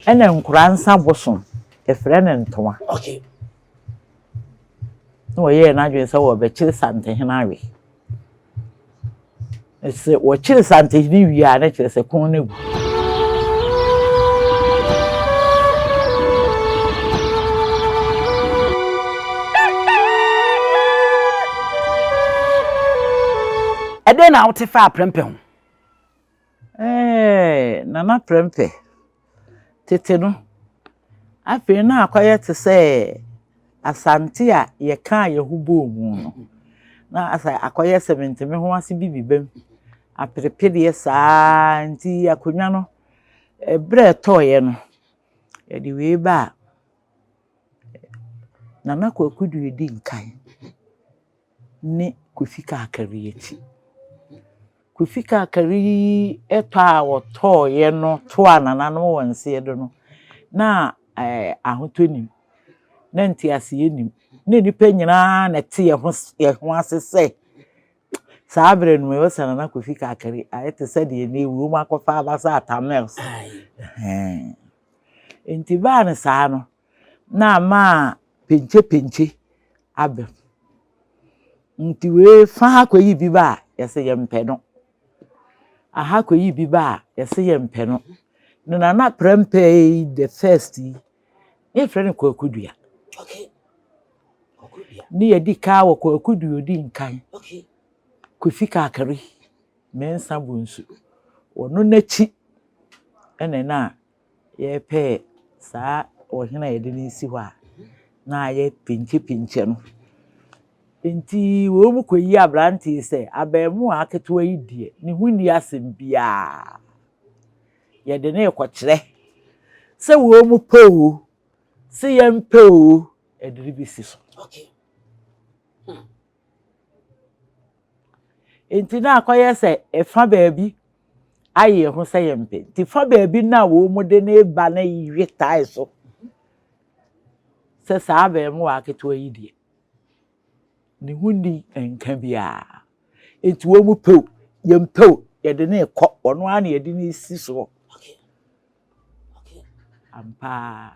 Ɛna nkora nsa bosom, yɛfrɛ no ntoma. Okay. Na wɔyɛɛ n'adwene sɛ wɔbɛkyere Santehene awe. Sɛ wɔkyere Santehene wie a, na kyerɛ sɛ kɔn no agu. Ɛdɛn na wote faa prɛmpɛ ho? Ɛɛ, Nana Prɛmpɛ, tete no, afei na akɔyɛ te sɛ Asante a yɛkaa yɛn ho bɔɔ mu no. Na asɛ akɔyɛ sɛ mente me ho ase bi bibam. Aperepereɛ saa nti akonnwa no, ɛberɛ a ɛtɔeɛ no, yɛde wei ba a, Nana Kwaku Duah di nkan ne Kofi Kakari akyi. Kofi Kakari yi tɔ a wɔtɔeɛ no toaa nananom wɔ nseɛ do no, na ahotɔ nnim, na nteaseɛ nnim. Na nnipa nyinaa na ɛte yɛn ho yɛn ho ase sɛ saa berɛ no ɛwɔ sɛ Nana Kofi Kakari ayɛ te sɛ deɛ nnɛ wɔn akɔfa aba sɛ Atta Mills. Nti baa no saa no, na ama penkyepɛnkye aba mu. Nti wei fa ha kɔyi bi ba a, yɛsɛ yɛmpɛ no. Aha kɔyi bi ba a, yɛsɛ yɛmpɛ no. Na Nana Prɛmpɛ yi the first yi, ne yɛfrɛ no Kwaku Dua. Okay. Kwaku Dua. Ne yɛdi ka wɔ Kwaku Dua odi nkan. Okay. Kofi Kakari, Mensah Bonsu. Ɔno n'akyi ɛna na yɛpɛɛ saa ɔhene a yɛde no si hɔ a na ayɛ penkyepɛnkyɛ no. Nti wɔn mu kɔyi aberanteɛ sɛ abɛɛmoa aketewa yi deɛ ne ho nni asɛm biara. Yɛde no rekɔkyerɛ sɛ wɔn mu pɛ o, sɛ yɛmpɛ o, yɛde no bɛsi so. Okay. Nti na akɔyɛ sɛ ɛfa baabi ayɛ yɛn ho sɛ yɛmpɛ. Nti fa baabi no a wɔn mu de ne ba no we tae so sɛ saa abɛɛmoa aketewa yi deɛ ne ho nni nka biara. Nti wɔn mu pɛ o, yɛmpɛ o, yɛde no rekɔ. Ɔno ara na yɛde no si soɔ. Okay. Okay. Ampa ara,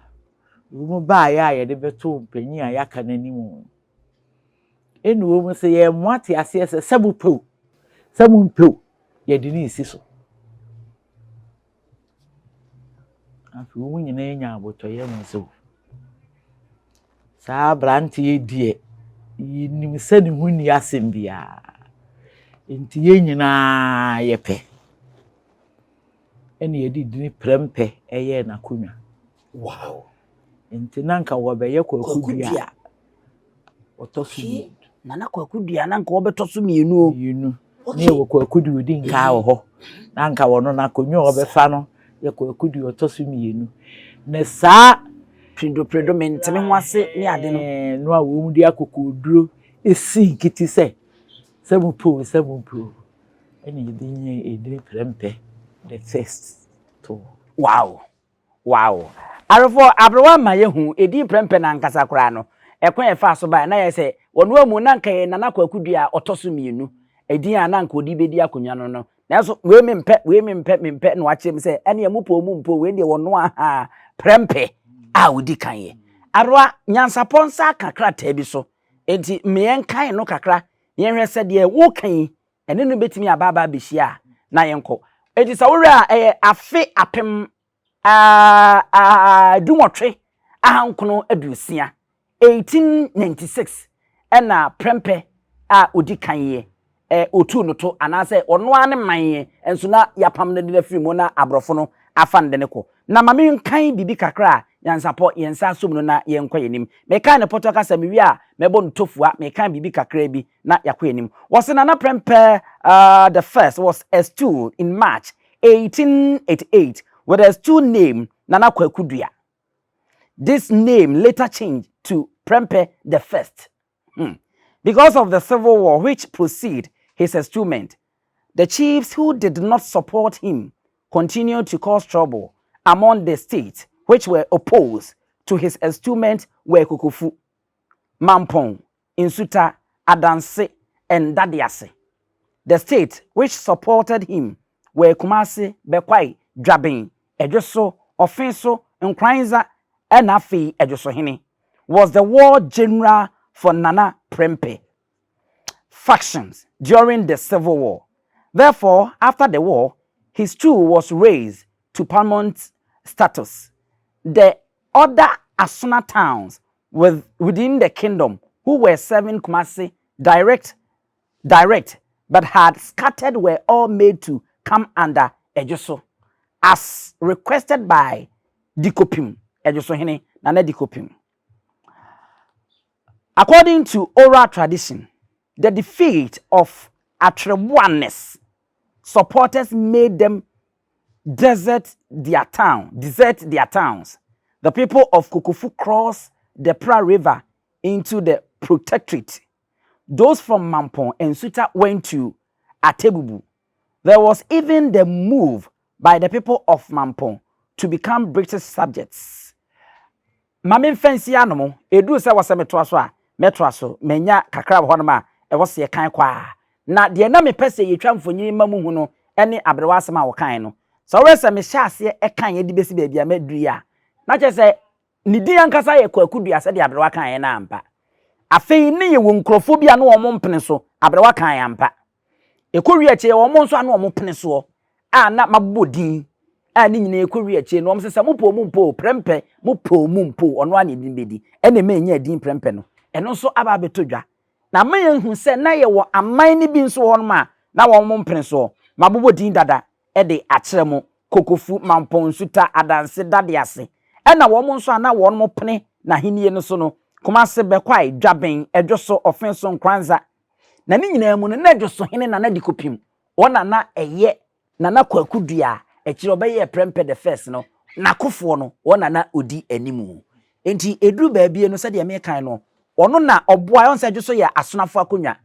wɔn mu baeɛ a yɛde bɛtoo mpanyin a yɛaka n'anim. Ɛna wɔn mu sɛ yɛmmoa te aseɛ sɛ sɛ mopɛ o, sɛ mompɛ o, yɛde no resi so. Afei wɔn nyinaa nya abotɔyam nso. Saa aberanteɛ yi deɛ, yɛnim sɛ ne ho nni asɛm biara. Nti yɛn nyinaa yɛpɛ. Ɛna yɛde dini prɛmpɛ ɛyɛɛ n'akonnwa. Wow. Nti na nka wɔbɛyɛ Kwaku Kwaku Dua. Dua. Ɔtɔ so Okay. mmienu. Nana Kwaku Dua na nka wɔbɛtɔ so mmienu o. Mmienu. Ne Okay. yɛwɔ Kwaku Dua odi nkaa wɔ hɔ. Na nka wɔno n'akonnwa a ɔbɛfa no yɛ Kwaku Dua ɔtɔ so mmienu. Na saa Predo mente me ho ase ne ade no. No a wɔn de akokoduro esi nkiti sɛ sɛ mopɛ o sɛ mompɛ o ɛna yɛde nyɛ edin prɛmpɛ the first to. Wow. Arefo aberewa ma yɛhu edin prɛmpɛ na ankasa koraa no. Ɛkwan yɛ fa so ba na yɛ sɛ wɔn amu na nka yɛ Nana Kwaku Dua a ɔtɔ so mmienu. Edin a na nka ɔde bɛdi akonnwa no no. Nanso wei mempɛ, wei mempɛ, mempɛ na wakyerɛ mu sɛ ɛne ɛmu pɔ mu mpo wei deɛ wɔno aha prɛmpɛ a ɔdi kan yɛ. Aberewa nyansapɔ nsa aka krataa bi so. Enti mmeɛ nkan no kakra na yɛnhwɛ sɛ deɛ woka yi ɛne no bɛtumi aba aba abɛhyia a na yɛnkɔ. Enti sɛ wohwɛ a ɛyɛ afe 1860, 1896 ɛna prɛmpɛ a ɔdi kan yɛ ɔtuu no to anaasɛ ɔno ara ne man yɛ nso na yɛapam no de no afiri mu na aborɔfo no afa no de no kɔ. Na ma menkan biribi kakra a nyansapɔ yɛn nsa asom no na yɛnkɔ yɛn anim. Mekan ne pɔtɔ kasa mewie a mɛbɔ no tofua, mekan biribi kakra bi na yɛakɔ yɛn anim. Wɔse Nana Prɛmpɛ the first was extolled in March 1888 with a stool name Nana Kwaku Dua. This name later changed to Prempeh the First. Because of the civil war which preceded his enstoolment, the chiefs who did not support him continued to cause trouble among the states which were opposed to his enstoolment were Kokofu, Mampong, Nsuta, Adanse, and Dadiase. The states which supported him were Kumasi, Bekwai, Dwabin, Ejisu, Offinso, Nkoranza ɛna afei Adwosohene, was the war general for Nana Prempeh factions during the civil war. Therefore, after the war, his stool was raised to paramount status. The other Asona towns within the kingdom who were serving Kumasi direct but had scattered were all made to come under Ejoso as requested by Dikopim, Ejosohene, Nana Dikopim. According to oral tradition, the defeat of Atwereboane's supporters made them desert their towns. The people of Kokofu crossed the Pra River into the protectorate. Those from Mampong and Suta went to Atebubu. There was even the move by the people of Mampong to become British subjects. Maame mfɛnsi anom eduru sɛ wɔsɛ metoa so a mɛtoa so manya kakra wɔ hɔnom a ɛwɔ sɛ yɛkan kɔ a na deɛ na mepɛ sɛ yɛtwa mfonyin ma mu hu no ne aberewa asɛm a wɔkan no sɛ wɔrɛ sɛ mehyɛ aseɛ ɛkan yɛde bɛsi baabi a mɛduru yi a na kyerɛ sɛ ne din ankasa yɛ Kwaku Dua sɛdeɛ aberewa kan yɛ no ampa. Afei ne yɛwɔ nkurɔfoɔ bi a na wɔn mpene so aberewa kan yɛ ampa. Ɛkɔ wie akyire wɔn nso a na wɔn pene soɔ a na mabobɔ din a ne nyinaa ɛkɔ wie akyire no wɔn sɛ sɛ mo pɔ mu mpo Prɛmpɛ mo pɔ mu mpo ɔno a na edin bɛdi ɛna ɛma enya din Prɛmpɛ no ɛno nso aba abɛtɔ dwa na ama yɛn hu sɛ na yɛwɔ aman no bi nso wɔ hɔnom a na wɔn mpene soɔ. Mabobɔ din dada ɛde akyerɛ mo: Kokofu, Mampɔn, Nsuta, Adanse, Dade ase. Ɛna wɔn nso a na wɔn pene n'ahennie no so no, Kumase, Bɛkwae, Dwaben, Ɛdwo Ɔfen so, Nkranza. Na ne nyinaa mu no na Ɛdwo hene Nana de kɔpim wɔn na na ɛyɛ Nana Kwaku Dua a akyire ɔbɛyɛ Prɛmpɛ the First no n'akofoɔ no wɔn na na odi anim. Nti eduru baabi no, sɛdeɛ mekan no, ɔno na ɔboa wɔn sɛ Ɛdwo so yɛ asonafo akonnwa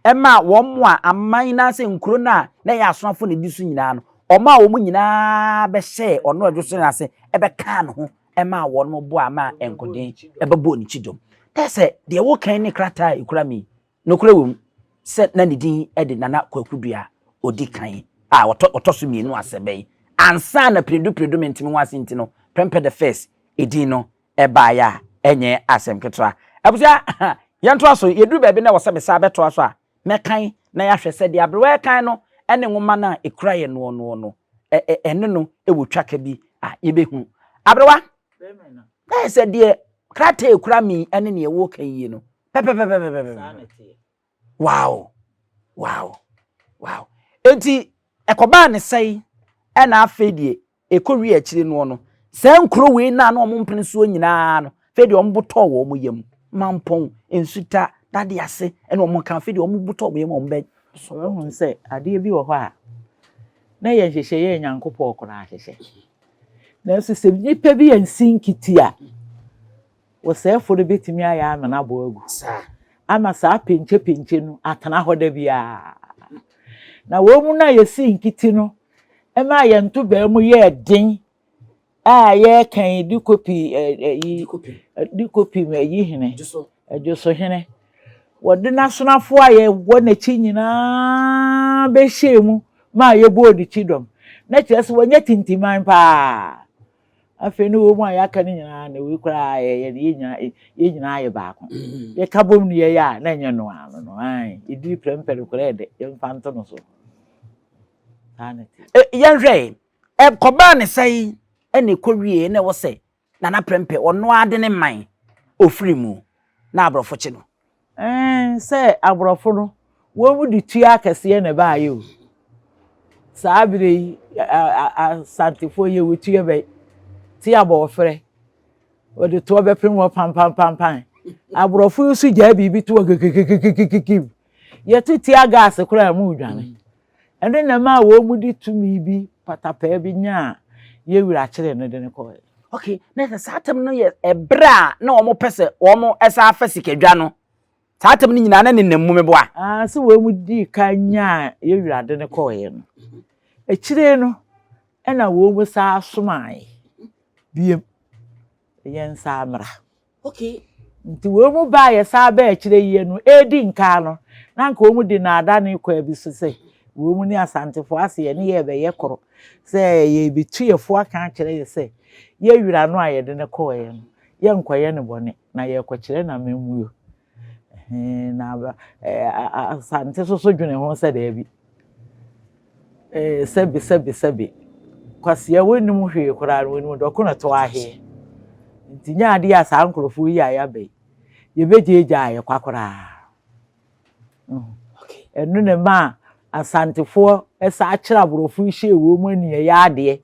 ɛma wɔn mo a aman n'asɛ nkuro no a na ɛyɛ asonafo na edi so nyinaa no ɔmo a wɔn nyinaa bɛhyɛ ɔno Ɛdwo so n'ase ɛbɛkaa ne ho ɛma wɔn mo boa ama nkoden ɛbɛbɔ ne kyidɔm tɛ sɛ deɛ wɔkan ne krataa a ekura mi nokura wɔ mu sɛ na ne din ɛde Nana Kwaku Dua odi kan a ɔtɔ so mmienu asɛbɛn ansa na Piredu Piredu mentimi ho ase. Nti no Prɛmpɛ the First edin no ɛbaeɛ a ɛnyɛ asɛm ketewa. Abusua, yɛntoa so. Yɛduru baabi na wɔsɛ mesa bɛtoa so a mɛkan na yɛahwɛ sɛ deɛ aberewa ɛkan no ɛne nwoma no a ɛkura yɛ noɔ noɔ no ɛne no ɛwɔ twaka bi a yɛbɛhu. Aberewa, na yɛ sɛ deɛ krataa ekura mi ɛne neɛ ɛwɔ kan yie no pɛpɛpɛpɛpɛpɛ. Wow, eti ɛkɔbaa ne sɛn ɛna afei deɛ ɛkɔ wie akyire noɔ no saa nkuro wei na na ɔmo mpene soɔ nyinaa no, afei deɛ ɔmo botɔɔ wɔn yam, Mampɔn, Nsuta, Dade ase ɛna ɔmo ka afei deɛ ɔmo botɔɔ wɔn yam a ɔmo bɛ Wahu sɛ adeɛ bi wɔ hɔ a na yɛ nhyehyɛeɛ a Nyankopɔn koraa ahyehyɛ, nanso sɛ nnipa bi yɛ nsi nkiti a wɔsɛɛfo no bɛtumi ayɛ amena abɔ agu ama saa penkyepɛnkye no atena hɔ da biara. Na wɔn mu no a yɛsi nkiti no ɛma yɛn ntobaa mu yɛɛ den a yɛrekan de kopi ɛyi de kopi ɛyi hene Ɛdwosohene wɔde n'asonafoɔ a yɛwɔ n'akyi nyinaa bɛhyɛ mu ma yɛbɔɔ ne kyi dɔm na kyerɛ sɛ wɔnyɛ tintiman paa. Afei ne wɔn mu a yɛaka no nyinaa na wei koraa yɛyɛ no yɛn nyinaa yɛ baako yɛka bom no yɛyɛ a na ɛnyɛ no ano no ae ɛdiri prɛmpɛ koraa yɛ dɛ yɛmfa nto no so saa na te. Yɛnhwɛ ɛkɔbaa ne sɛn ɛna ɛkɔ wie na ɛwɔ sɛ Nana Prɛmpɛ ɔno ade ne man ofiri mu na aborɔfo kye no. Sɛ aborɔfo no wɔn mu de tua akɛseɛ na ɛbaayɛ o. Saa bere yi Asantefoɔ yɛ wɔ tua bɛ ti abɔɔfrɛ wɔde toɔ bɛpem wɔ pampampampan. Aborɔfo yi nso gyaa biribi to wɔ kekekekekeke yɛte tear gas koraa mu dwane. Ɛno na ɛma wɔn mu de tumi bi patapaa bi nyaa yɛwura akyere no de ne kɔɛ. Okay, na sɛ saa tam no yɛ ɛberɛ a na wɔn pɛ sɛ wɔn ɛsa afa sikadwa no saa tam no nyinaa na nenam mu meboa. Ah, sɛ wɔn mu di ka nyaa yɛwura de ne kɔɛ no akyire no ɛna wɔn mu saa somae biem yɛn nsa mmra. Nti wɔn mu baa yɛ saa bɛɛ akyire yie no edi nkaa no na nka wɔn mu de naada ne kɔ bi so sɛ Wɔn ne Asantefoɔ ase yɛne yɛ rebɛyɛ koro sɛ yɛrebɛtu yɛn fo aka akyerɛ yɛ sɛ yɛn wura no a yɛde no kɔeɛ no, yɛnkɔyɛ no bɔne na yɛrekɔkyerɛ no amammuo. Na Asante nso so dwene ho sɛ daabi. Sɛbe sɛbe sɛbe, kwasea wɔnnim hwee koraa no wɔnim dɔko na to aheɛ. Nti nyɛ adeɛ a saa nkurɔfoɔ yi a yɛaba yi, yɛbɛgyaagyaa yɛ kwa koraa. Ɛno na ɛmaa Asantefoɔ san kyerɛ aborɔfo yi hyɛɛ wɔn mu aniɛyɛ adeɛ.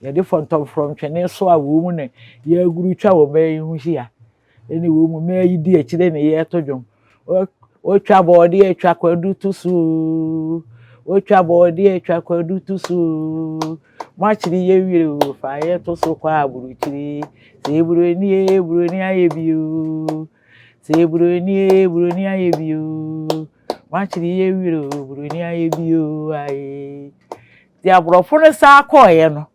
Yɛde fɔntɔmfrɔm twene so a wɔn mu na yɛaguru twa wɔ mmaa yi ho hyia. Ɛne wɔn mu mmaa yi di akyire na yɛreto dwom. Wotwa bɔɔdeɛ atwa kwadu to so oo. Wotwa bɔɔdeɛ atwa kwadu to so oo. Moakyere yɛ wie oo, fa yɛ to so kɔ aburokyire. Sɛ buroni ee, buroni ayɛ bi oo. Sɛ buroni ee, buroni ayɛ bi oo. Moakyere yɛ wie oo, buroni ayɛ bi oo aye. Nti aborɔfo no saa kɔɔeɛ no,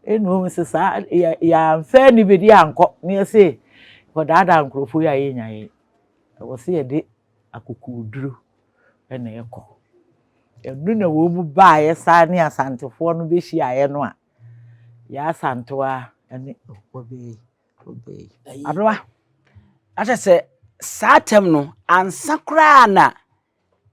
ɛna wɔn sɛ saa yɛamfa anibedi ankɔ na yɛse kɔdaadaa nkurɔfoɔ yi a yɛnya yɛn. Ɛwɔ sɛ yɛde akokoɔduro na ɛkɔ. Ɛno na wɔn mu baeɛ saa ne Asantefoɔ no bɛhyiaeɛ no a, Yaa Asantewaa ne ɔbaa yi, ɔbaa yi. Aberewa, akyɛ sɛ saa tɛm no, ansa koraa na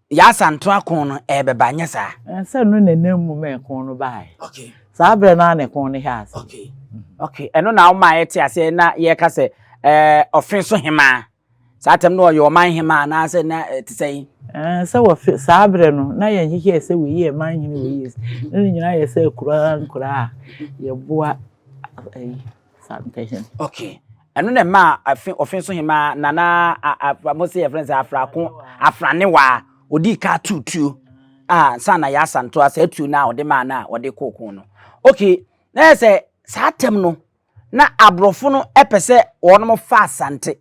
Yaa Asantewaa ko no ɛrebɛba, nyɛ saa? Sɛ no na ɛnam mu ma ɛko no baeɛ. Okay. Saa berɛ no ara na ɛko no hɛ ase. Okay. Okay, ɛno na woma yɛte aseɛ na yɛka sɛ ɛɛ ɔfe so hemaa. Saa tɛm no ɔyɛ ɔman hemaa anaasɛ na ɛte sɛ yi? Sɛ wɔfe saa berɛ no na yɛn hyehyɛ sɛ wei yɛ man hene wei yɛ ne ne nyinaa yɛ sɛ akuraa nkuraa a yɛboa ayi Santehene. Okay. Ɛno na ɛmaa afe ɔfe so hemaa Nana a mo se yɛfrɛ no sɛ Afrako Afranewaa odii ka tuu tuo a nsa na Yaa Asantewaa saa tuo no a ɔde maa no a ɔde kɔɔ ko no. Okay, na yɛ sɛ saa tɛm no na aborɔfo no pɛ sɛ wɔnom fa Asante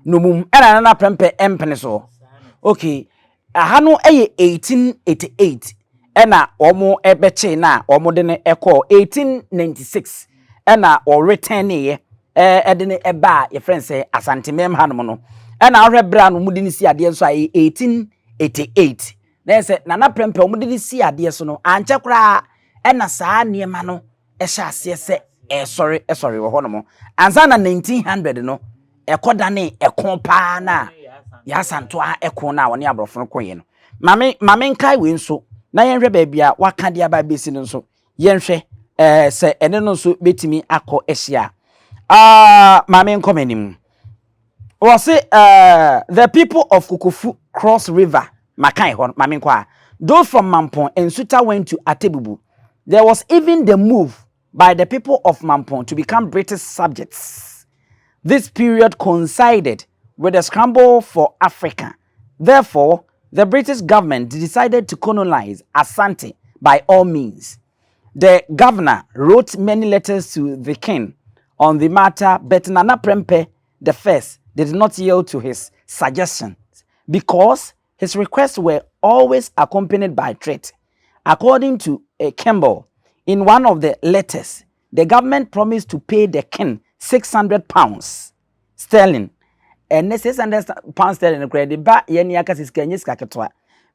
nnommum ɛna Nana Prɛmpɛ mpene soɔ. Okay, aha no yɛ 1888 ɛna wɔn bɛkyee no a wɔn de no kɔɔ 1896 ɛna wɔretɛneeɛ ɛde no ɛbaa yɛfrɛ no sɛ Asante mɛm hanom no ɛna ahwɛ berɛ a no wɔn de no si adeɛ nso a ɛyɛ 1888 na yɛ sɛ Nana Prɛmpɛ wɔn de no si adeɛ so no ankyɛ koraa ɛna saa nneɛma no hyɛ aseɛ sɛ ɛresɔre sɔre wɔ hɔnom. Ansa na 1900 no, ɛkɔdanee ɛko paa no a Yaa Asantewaa ɛko no a ɔne aborɔfo no koeɛ no. Mame mame nkae wei nso na yɛnhwɛ baabi a waka de aba abɛsi no nso. Yɛnhwɛ ɛɛ sɛ ɛne no nso bɛtumi akɔ ahyia. Ah, maame nkɔ m'anim. Wɔse uh, the people of Kokofu cross river Makan hɔ maame nkɔ a. Those from Mampong and Suta went to Atebubu. There was even the move by the people of Mampong to become British subjects. This period coincided with the scramble for Africa. Therefore, the British government decided to colonize Asante by all means. The governor wrote many letters to the king on the matter, but Nana Prempeh the first did not yield to his suggestions because his requests were always accompanied by threat. According to uh, Campbell, in one of the letters, the government promised to pay the king 600 pounds sterling. Ɛnɛ 600 pounds sterling koraa de ba yɛn ni aka sika nye sika ketewa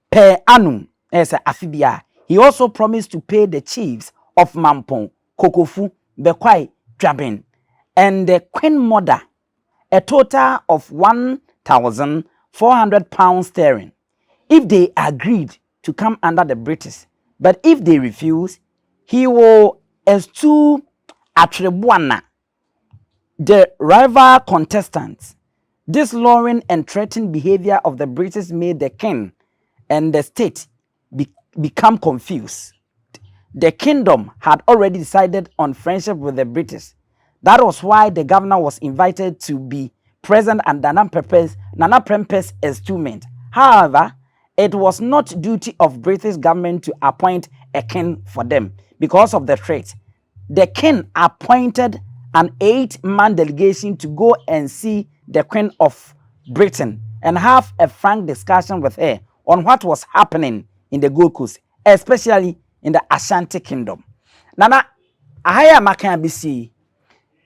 per annum ɛyɛ sɛ afe biara. He also promised to pay the chiefs of Mampong, Kokofu, Bekwai, Dwaben, and the Queen Mother a total of 1,400 pounds sterling if they agreed to come under the British. But if they refuse, he will eschew Atwerebuana, the rival contestants. This luring and threatening behavior of the British made the king and the state become confused. The kingdom had already decided on friendship with the British. That was why the governor was invited to be present at Nana Prempeh's, Nana Prempeh's enstoolment. However, it was not duty of British government to appoint a king for them because of the threat. The king appointed an eight-man delegation to go and see the Queen of Britain and have a frank discussion with her on what was happening in the Gold Coast, especially in the Ashanti Kingdom. Nana, aha yi a maka abɛsi yi,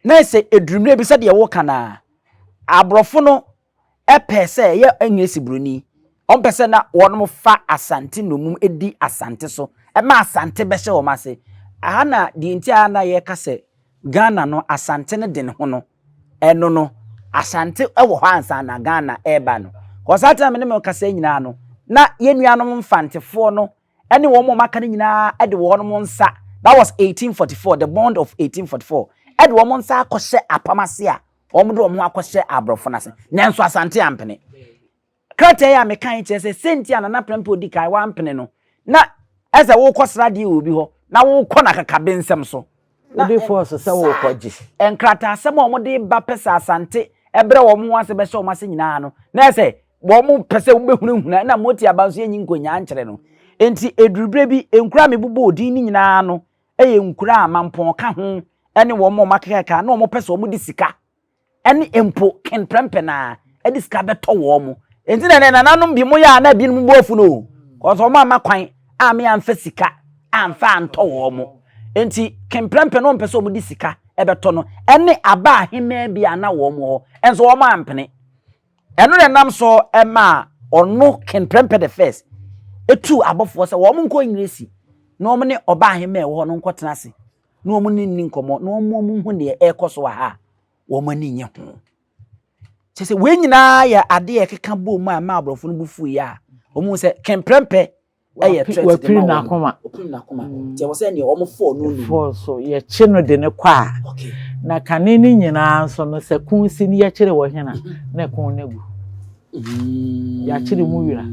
na sɛ edurumire bi sɛdeɛ wɔka na aborɔfo no ɛpɛ sɛ ɛyɛ English buroni. Wɔmpɛ sɛ na wɔnom fa Asante nnommum di Asante so ma Asante bɛhyɛ wɔn ase. Aha na deɛ nti a na yɛka sɛ Ghana no Asante no de ne ho no, ɛno no Asante wɔ hɔ ansa na Ghana ɛreba no. Kɔ saa tena me ne mo kasa nyinaa no, na yɛn nuanom Mfantefoɔ no ne wɔn a wɔaka no nyinaa de wɔn nsa, that was 1844, the bond of 1844, de wɔn nsa akɔhyɛ apam ase a wɔde wɔn ho akɔhyɛ aborɔfo no ase. Nanso Asante ampene. Krataa yi a meka yi kyerɛ sɛ sɛnti a Nana Prempeh odi kan wampene no, na ɛsɛ wokɔ sradeɛ wɔ obi hɔ na wokɔ no akakabensɛm so. Wode fɔɔso sɛ worekɔgye. Nkrataasɛm a wɔde ba pɛ sɛ Asante brɛ wɔn ho ase bɛhyɛ wɔn ase nyinaa no, na ɛsɛ wɔn pɛ sɛ wɔbɛhunahuna na Moti aba nso yɛnyi nkonyaa nkyerɛ no. Enti ɛduru berɛ bi, nkuro a mebobɔɔ din no nyinaa no yɛ nkuro a Mampɔn ka ho ne wɔn a wɔakekakeka na wɔpɛ sɛ wɔde sika ne mpo Ken Prempeh na ɛde sika bɛtɔ wɔn mo. Enti na nananom bi mo yɛ a na binom bo afu no o. Kɔsɛ wɔn amma kwan a me amfa sika amfa antɔ wɔn mo. Enti Ken Prempeh no wɔmpɛ sɛ wɔn de sika ɛbɛtɔ no ɛne aba ahemmaa bi a na wɔn wɔ hɔ nso wɔn ampene. Ɛno na ɛnam so ɛmaa ɔno Ken Prempeh the first etuu abɔfoɔ sɛ wɔn nkɔ Engiresi na wɔn ne ɔba ahemmaa ɛwɔ hɔ no nkɔtena ase na wɔn ne nni nkɔmmɔ na wɔn wɔn hu deɛ ɛrekɔ so wɔ ha a wɔn ani nye ho. Kyerɛ sɛ wei nyinaa yɛ adeɛ a ɛkeka bɔɔ mu a ɛma aborɔfo no bo fuiɛ a wɔn hu sɛ kɛmprɛmpɛ ɛyɛ threat de ma wɔn. Wapiri n'akoma. Nti ɛwɔ sɛ neɛ wɔn fɔɔ no no. Fɔɔ so yɛkye no de no kɔ a. Na kane no nyinaa nso no sɛ ko si no yɛkyere wɔ hena na ɛko no agu. Yɛakyere mu wira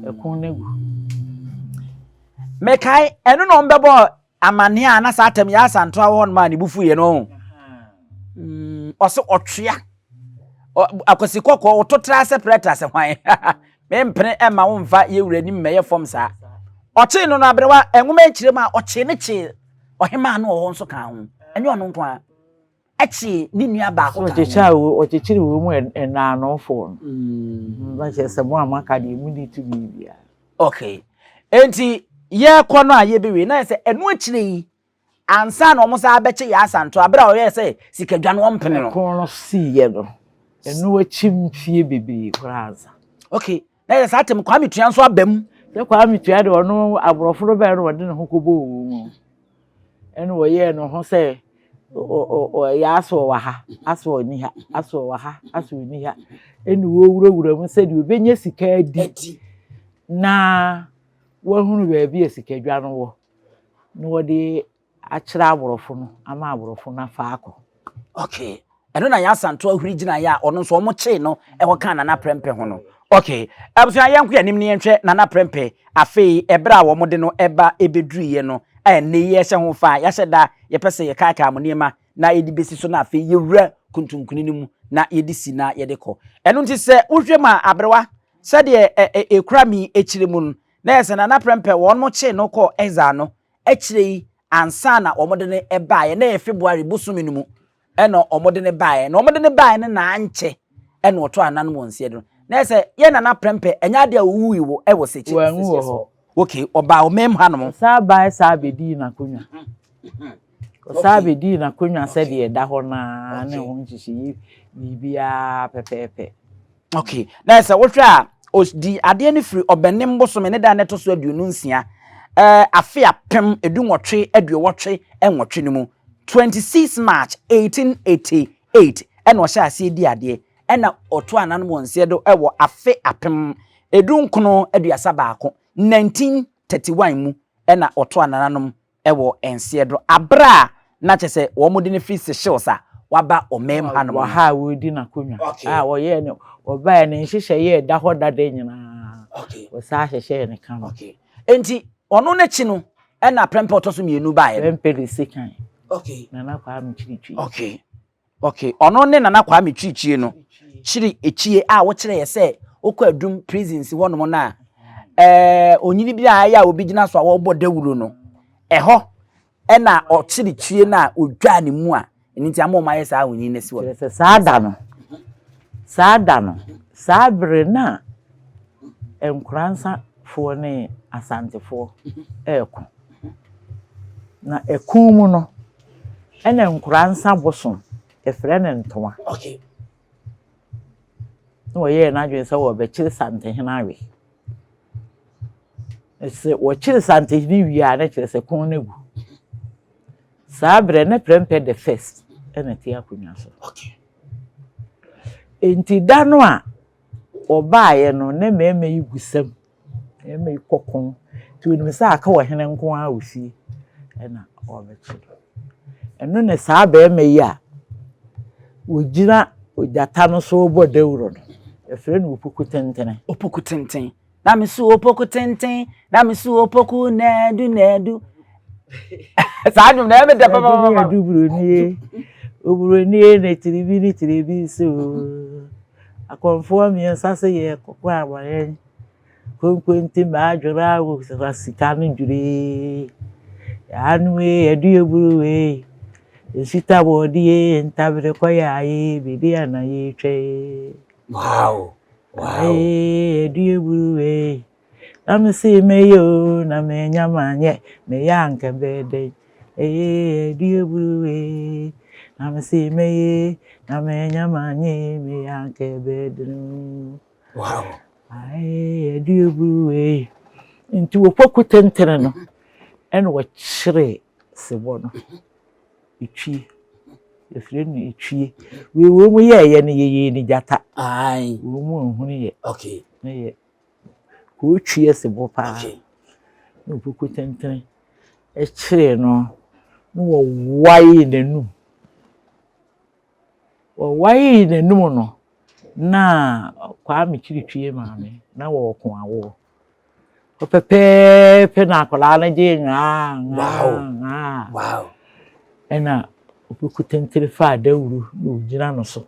ɛko no agu. Mekae ɛno na wɔn bɛbɔ Amanneɛ a na saa tam yi Asantewa wɔ hɔnom a ne bo fuiɛ no. Mm, ɔse ɔtwea. Akwasi kɔkɔɔ, woto tra sɛ prɛte ase hwan? Mempene ɛma wo mfa yɛ wura anim mmɛyɛ fam saa. Ɔkyee no no aberewa, nwoma akyire mu a ɔkyee ne kyee ɔhemaa no wɔ hɔ nso kaa ho. Ɛnyɛ ɔno nko ara. Ɛkyee ne nua baako kaa ho. Ɔkyekyere wɔ mu nnaanofoɔ no. Mm. Na kyerɛ sɛ mo a moaka deɛ monni tumi biara. Okay. Enti yɛrekɔ no a yɛbɛwie na yɛ sɛ ɛno akyire yi ansa na wɔn san abɛkye yɛ asanto abere a ɔyɛ sɛ sikadwa no ɔmpene no. Ɛko no siiɛ no ɛno akyi mfie bebree koraa ansa. Okay. Na yɛ saa tɛm Kwame Tua nso aba mu. Sɛ Kwame Tua deɛ ɔno aborɔfo no bɛyɛ no wɔde ne ho kɔbɔɔ wɔn mu. Ɛna ɔyɛɛ ne ho sɛ ɔyɛ asɛ ɔwɔ ha, asɛ ɔnni ha, asɛ ɔwɔ ha, asɛ ɔnni ha. Ɛna ɔwurawura mu sɛdeɛ ɔbɛnya sika adi na wahunu baabi a sikadwa no wɔ na wɔde akyerɛ aborɔfo no ama aborɔfo no afa akɔ. Okay. Ɛno na Yaa Asantewaa huri gyinaeɛ a ɔno nso wɔn kyee no ɛhɔ kaa Nana Prɛmpɛ ho no. Okay. Abusua yɛnkɔ yɛn anim na yɛnhwɛ Nana Prɛmpɛ afei ɛberɛ a wɔn de no ɛba ɛbɛduruiɛ no a ɛnnɛ yi yɛhyɛ ho fa a yɛahyɛ da yɛpɛ sɛ yɛkaakae mo nneɛma na yɛde bɛsi so na afei yɛwura kuntunkuni no mu na yɛde si na yɛde kɔ. Ɛno nti sɛ wohwɛ mu a aberewa sɛdeɛ ɛkura mi akyire mu no na yɛ sɛ Nana Prɛmpɛ wɔn kyee no kɔɔ exile no akyire yi ansa na wɔde no baeɛ, na ɛyɛ February bosome no mu ɛna wɔde no baeɛ, na wɔde no baeɛ no na ankyɛ ɛna ɔtɔ anan wɔ nseɛ do. Na ɛsɛ yɛ Nana Prɛmpɛ ɛnyɛ adeɛ a ɔwui wɔ ɛwɔ Sekyi. Wanwu wɔ hɔ. Okay, ɔbaa ɔman mu hanom. Ɔsan baeɛ saa bɛdii n'akonnwa. Ɔsan bɛdii n'akonnwa sɛdeɛ ɛda hɔ no ara ne ho nhyehyɛeɛ biribiara pɛpɛɛpɛ. Okay, na sɛ wohwɛ a, ɔdi adeɛ no firi Ɔbɛnem bosome ne da a na ɛtɔ so 26, ɛɛ afe 1888 no mu, 26 March 1888 ɛna ɔhyɛ aseɛ di adeɛ, ɛna ɔto anan wɔ nseɛ do wɔ afe 1931, 1931 mu ɛna ɔto anananom wɔ nseɛ do aber a na kyerɛ sɛ wɔde no firi Seychelles a wɔaba ɔman mu hanom no. Wɔ ha a wɔredi n'akonnwa a wɔyɛɛ no, wɔbaeɛ no nhyehyɛeɛ a ɛda hɔ dada nyinaa, wɔsan hyehyɛɛ no kama. Enti ɔno n'akyi no ɛna Prempeh ɔtɔ so mmienu baeɛ no. Prempeh the second. Nana Kwame Kyirikyiri. Okay, ɔno ne Nana Kwame Kyirikyie no. Kyiri ekyie a wokyerɛ yɛ sɛ wokɔ Adum prisons hɔnom no a, ɛɛ onyini bi a ɛyɛ a obi gyina so a wɔrebɔ dawuro no, ɛhɔ ɛna ɔkyere kyie no a odwaa ne mu a ɛno nti ama wɔn ayɛ saa onyini no asi hɔ. Kyerɛ sɛ saa da no, saa da no, saa bere no a Nkoransafoɔ ne Asantefoɔ reko. Na ɛko mu no, Ɛna nkora nsa bosom, yɛfrɛ no ntoa. Okay. Na wɔyɛɛ n'adwene sɛ wɔbɛkyere Santehene awe. Sɛ wɔkyere Santehene wie a na kyerɛ sɛ ko no agu. Saa berɛ na Prempeh the first na ɛte akonnwa so. Okay. Enti da no a wɔbaeɛ no na mmarima yi gu sam. Mmarima yi kɔ ko. Nti wɔnim sɛ aka ɔhene nko ara wɔ fie ɛna wɔrebɛkye no. Ɛno ne saa barima yi a wɔgyina ogyata no so rebɔ dawuro no, yɛfrɛ no Opoku Tentene. Opoku Tenten. Na me so opoku tenten, na me so opoku nadu nadu. Saa nnwom na ɛyɛ me dɛ papapapa. Adu buroni, oburoni ne tiribi ne tiribi so. Akɔmfoɔ mmiɛnsa sɛ yɛ kɔkɔ ama yɛn. Konkonti ma adwene awo sika no dwiri. Anoe adu eburuwe. Nsita bɔɔdeɛ ntabere kɔyɛ aye bidi ana yɛtwa. Wow. Wow. Ee, adu eburu wei. Na me se meyɛ o, na menya manyɛ, meyɛ anka bɛyɛ dɛn. Ee, adu eburu wei. Na me se meyɛ, na menya manyɛ, meyɛ anka bɛyɛ dɛn. Wow. Ee, adu eburu wei. Nti wɔkɔku tentene no, ɛna wɔkyeree sebɔ no. Etwie. Yɛfrɛ no etwie. Wei wɔn mu yɛɛyɛ no yɛyɛɛ no gyata. Aye. Wɔn mu nhunu yɛ. Okay. Ne yɛ kɔɔtwie sebɔ paa. Okay. Na opoku tentene kyeree no na wɔwaee n'anum. Wɔwaee n'anum no na Kwame Kyiritwie maame na wɔɔko awoɔ. Hɔ pɛpɛɛpɛ na akwadaa no gyee ŋaa ŋaa ŋaa. Wow. Ɛna Opoku tentene faa dawuro na ogyina no so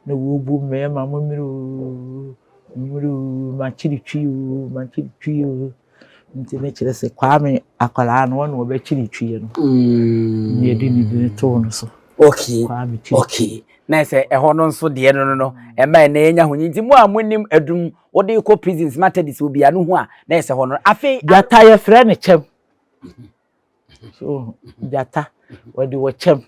na wɔrebu mmarima mommere oo mommere oo makyiritwi oo makyiritwi oo. Nti ne kyerɛ sɛ Kwame akwadaa no ɔna ɔbɛkyiritwie no. Na yɛde ne din too no so. Okay. Kwame Kyiritwie. Okay. Na sɛ ɛhɔ no nso deɛ no no no ɛma ɛnɛ yɛnya ho nti mo a monim adum wode kɔ prisons Methodist obi ano ho a na ɛsɛ hɔ no afei. Gyata yɛfrɛ no kyɛm. So gyata wɔde wɔ kyɛm.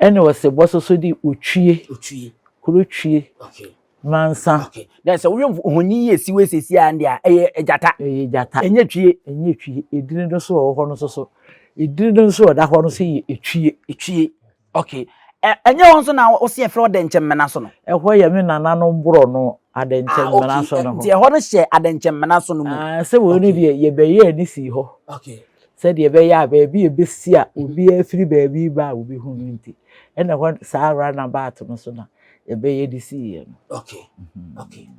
Ɛna ɔsebɔ soso de otwie. Otwie. Kuro twie. Okay. Mansa. Okay. Na sɛ woyɛ ohoni yi esi wɔ esiesie a ndeɛ ɛyɛ gyata. Ɛyɛ gyata. Ɛnyɛ twie. Ɛnyɛ twie. Edini no nso wɔ hɔ no nso so. Edini no nso ɔda hɔ no nso yɛ etwie. Etwie. Okay. Ɛnyɛ hɔ nso na wosi ɛfrɛ ɔdɛnkyɛmmena so no. Ɛhɔ yɛ me nananom borɔ no adɛnkyɛmmena so no hɔ. Nti ɛhɔ no hyɛ adɛnkyɛmmena so no mu. Sɛ wɔn no deɛ yɛbɛyɛ ani sii hɔ. Okay. Sɛdeɛ ɛbɛyɛ a baabi a ɛbɛsi a obiara firi baabi ba a obihu no nti ɛna hɔ saa runabout no so na yɛbɛyɛ de siiɛ no. Okay. Okay.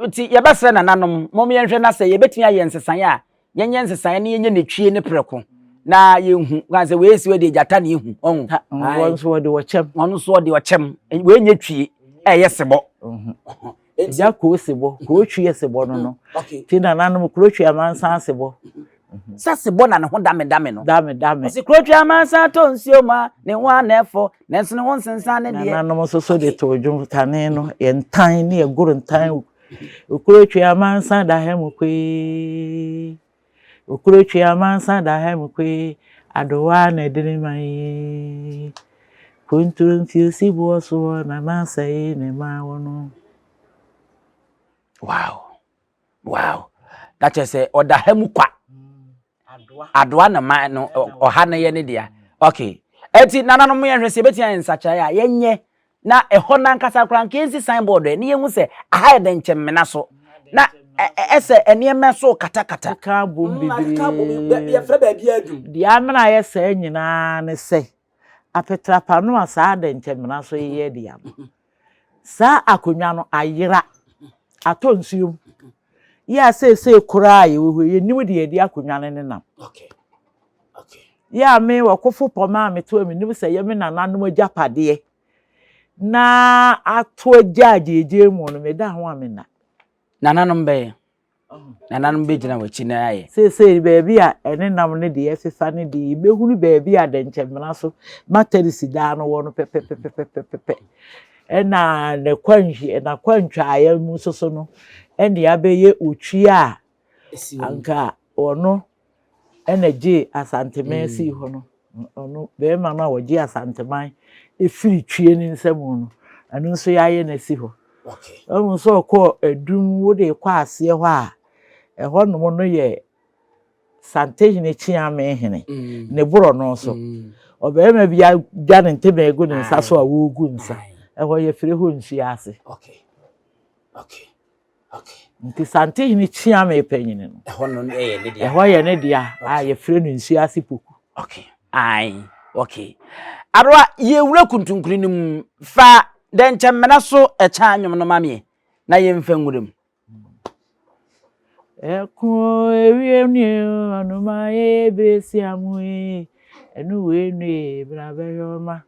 Nti yɛbɛsrɛ nananom mom yɛnhwɛ na sɛ yɛbɛtumi ayɛ nsesaeɛ a yɛnyɛ nsesaeɛ na yɛnyɛ n'etwie ne prɛko na yɛnhu kwan sɛ wei si wei deɛ gyata na ehu ɔho. Wɔn nso wɔde ɔkyɛm. Wɔn nso wɔde ɔkyɛm wei nyɛ twie ɛyɛ sebɔ. Gya koo sebɔ koo twie sebɔ no no. Ti nananom kuro twie amansan sebɔ. Sɛ sebɔ na ne ho dame dame no. Dame dame. Ɔsi kuro twie amansan tɔ nsuo mu a ne ho anɛfo nanso ne ho nsensan ne deɛ. Nananom nso so de to dwom kane no yɛ ntan ne yɛ goro ntan. Okuro twie amansan da ha mu kwee. Okuro twie amansan da ha mu kwee. Adowa na ɛde ne man yi. Kunturu nti osi boɔ soɔ na n'asɛe ne ma wɔ no. Wow. Wow. Na kyerɛ sɛ ɔda ha mu kwa. Adoa na man no ɔha no yɛ ne dea. Okay. Eti nananom yɛnhwɛ sɛ yɛbɛtumi ayɛ nsakyeraeɛ a yɛnyɛ na ɛhɔ nankasa koraa nka yɛnsi signboard ɛ ne yɛhu sɛ aha yɛ dɛnkyɛmmena so na ɛsɛ nneɛma so katakata. Keka bom bebree. Yɛfrɛ baabi adum. Deɛ amena ayɛ saa nyinaa ne sɛ apetrapa no a saa dɛnkyɛmmena so yɛ dea no saa akonnwa no ayera atɔ nsuo mu. Yɛ a seesei koraa a yɛwɔ hɔ yɛnnim deɛ yɛde akonnwa no nenam. Okay. Okay. Yɛ a me wɔkofo pɔma a meto a menim sɛ yɛ me nananom agyapadeɛ na ato agya agyegye mu no meda ho a menna. Nananom bɛyɛ. Nananom bɛgyina w'akyi na ayɛ. Seesei baabi a ɛne nam no deɛ ɛfefa no deɛ yɛbɛhunu baabi a dɛnkyɛmmena so matarisi daa no wɔ no pɛpɛpɛpɛpɛpɛ. Ɛna n'akwantwaeɛ mu nso so no ɛne abɛyɛ otwi a anka ɔno ɛna gye Asanteman sii hɔ no. Ɔno bɛrima no a ɔgye Asanteman efiri twie ne nsam no ɛno nso yɛayɛ no asi hɔ. Ɔhu sɛ ɔkɔɔ adum wode kɔ aseɛ hɔ a Ɛhɔnom no yɛ Santehene Kyeame hene ne borɔno so. Ɔbarima bi adwa ne ntoma agu ne nsa so a ɔregu nsa. Ɛhɔ yɛfrɛ hɔ nsuo ase. Okay. Okay. Okay. Nti Santehene Kyeame panyin no. Ɛhɔ no yɛ ne dea. Ɛhɔ yɛ ne dea a yɛfrɛ no nsuo ase poku. Okay. Ae. Okay. Aroa yɛwura kuntunkuni no mu fa dɛnkyɛmmena so ɛkyɛ anwom no ma meɛ na yɛmfa nwura mu. Ɛko ewiem ni ɔnoma ebesi amoe ɛnu wei nue bra bɛhwɛ ɔma.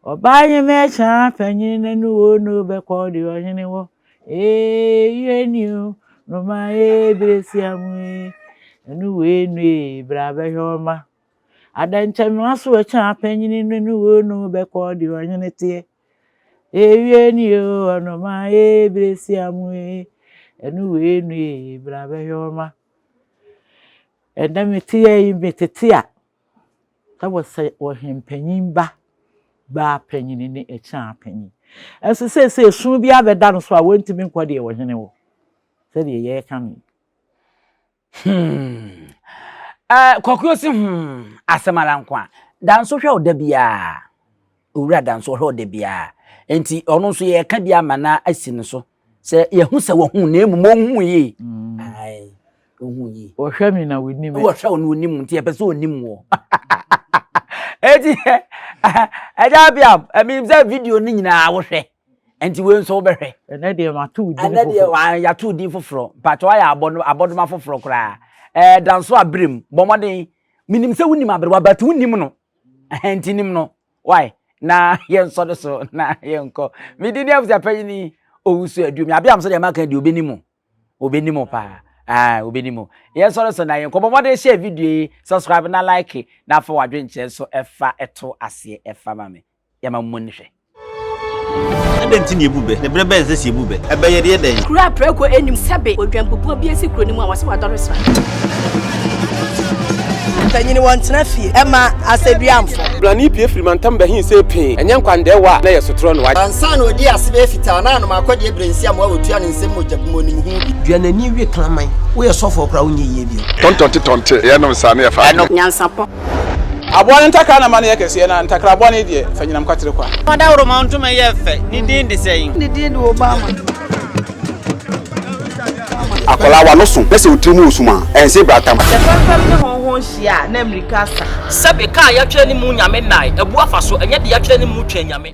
Ɔbaa nye mɛkya panyin n'anu wo no bɛkɔ de ɔhene wɔ. Ewie ni o noma ebesi amoe ɛnu wei nue bra bɛhwɛ ɔma. Adɛnkyɛmma so ɛkya panyin n'anu wo no bɛkɔ de ɔhene teɛ. Ewie ni o ɔnoma e beresia mu e ɛnu wei nu e bra bɛhwɛ ɔma. Ɛnɛ mete yɛ yi metete a ɛwɔ sɛ ɔhempanyin ba baa panyin ne ɛkyaa panyin. Ɛnso seesei esu bi abɛda no so a wɔntumi nkɔ deɛ ɔhene wɔ sɛdeɛ yɛreka no yi. Hmm. Uh, Kwaku ɔsi hmm asɛm ara nko a. Danso hwɛ ɔda biara. Owura Danso ɔhwɛ ɔda biara. Nti ɔno nso yɛka bi ama na asi no so. Sɛ yɛhu sɛ wahu na mmom ɔnhu yie. Mm. Ae, ɔnhu yie. Ɔhwɛ me na ɔnim. Wɔhwɛ wo na ɔnim nti yɛpɛ sɛ ɔnim wɔ. Eti ɛgya abiam, ɛmi sɛ video no nyinaa wohwɛ. Nti wei nso wobɛhwɛ. Ɛnɛ deɛ mato wo din foforɔ. Ɛnɛ deɛ yɛato wo din foforɔ. Mpakyɛ wayɛ abɔdoma foforɔ koraa. Ɛɛ danso aberem bɔ mmɔden. Menim sɛ wonim aberewa but wonim no. Nti nim no. Why? Na yɛnsɔ no so na yɛnkɔ. Me din ne abusuapanyin Owusu Aduomi. Abeam so deɛ maka deɛ obenim o. Obenim o paa. Ah, obenim o. Yɛnsɔ no so na yɛnkɔ. Bɔ mmɔden share video yi, subscribe na like na fa w'adwenkyerɛ nso ɛfa ɛto aseɛ ɛfa ma me. Yɛma mo ani hwɛ. Adɛn nti na yɛbu bɛ? Na berɛ bɛn na ɛsɛ sɛ yɛbu bɛ? Ɛbɛ yɛde yɛ dɛn? Kuro a prako nnim sɛbe odwanbubuo bi asi kuro no mu a wɔse wadɔre sra. Mpanyin wɔntena fie ɛma asɛduamfo. Blani pue firi mantam bɛhe see pee, ɛnyɛ nkwandɛɛwa a na ɛyɛ sotorɔ no. Ansa na ɔdii ase bɛyɛ fitaa na anom akɔdeɛ berɛ nsi amoa wɔtua ne nsam mogya bi mu ɔnim ho bi. Dua n'ani we kraman. Woyɛ sɔfoɔ koraa wonyɛ yie bio. Tɔntɔnte tɔnte, yɛnom saa na yɛfa adwene. Nyansapɔ. Aboa no ntakra na ma no yɛ kɛseɛ, na ntakra bɔne deɛ, fa nyinam kwatere kwa. Ɔdawuroma ntoma yɛ fɛ, ne din de sɛn? Ne din de Obama. Akwadaa w'ano so na sɛ wo tiri mu wɔ sum a, ɛnse bratam. Sɛ fɛmfɛm ne hɔnhɔn hyia a, na mmirika asa. Sɛbe, ka a yɛatwerɛ ne mu Nyame nnae, abu afa so, ɛnyɛ deɛ yɛatwerɛ ne mu Twɛn Nyame.